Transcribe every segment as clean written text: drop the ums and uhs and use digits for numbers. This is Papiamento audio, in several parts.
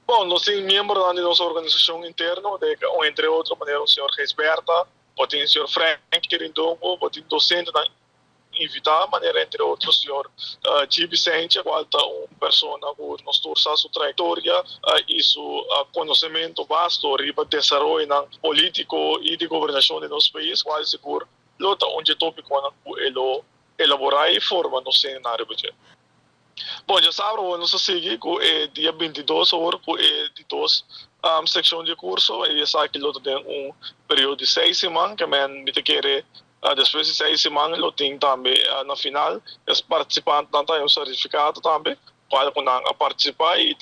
Bon, nos tin miembronan di nos organisashon interno, de, entre otro manera señor Gisberta, bo tin señor Frank Quirindongo, bo tin dosentenan invitá, manera entre otro señor Gibi Sanchez, kual ta un persona ku nos tur sa su trayektoria i su konosementu vasto riba desaroyonan polítiko i di gobernashon di nos pais, kual sigur lo ta un tópikonan ku e lo elaborá i forma nos seminario. Bon, djasabra nos ta sigui ku e dia 22 or ku e di dos sekshon di kurso i esaki lo tin un periodo di 6 siman, ke men mi ta kere despues di 6 siman lo tin tambe na final e partisipantenan tin un sertifikado tambe kual ku nan a partisipá i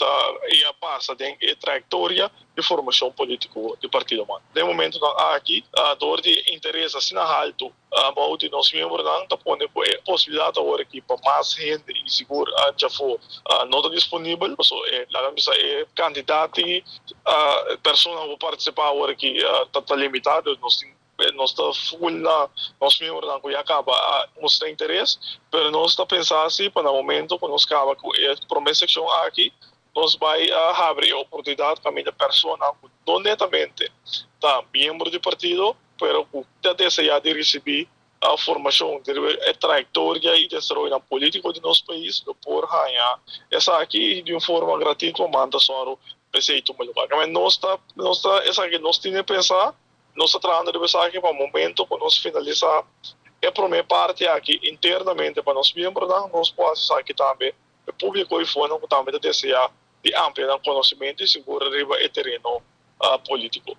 a pasa den e trayektoria di formashon polítiko di Partido MAN. Den momentonan aki, dor di interes asina haltu bou di nos miembronan, ta pone e posibilidat awor aki pa mas hende i sigur djafó no ta disponibel, so laga bisa e kantidat di persona ku partisipá awor aki ta limitá. Nos ta full na nos miembronan ku ya kaba a mustra interes, pero nos ta pensa asina pa na momento ku nos kaba ku e promé sekshon aki, nos ta bai habri oportunidat pa e persona ku no netamente ta miembro di partido, pero ku ta deseá di risibí e formashon di trayektoria i desaroyo polítiko di nos pais, lo por haña esaki di un forma gratuito, manda solo p'esei tuma lugá. Nos ta esaki nos tin pensá, nos ta trahando riba esaki pa momento ku nos finalisá e promé parti aki internamente pa nos miembronan, nos por esaki tambe e públiko afó ku tambe ta deseá di amplia konosementu i sigur riba e tereno polítiko.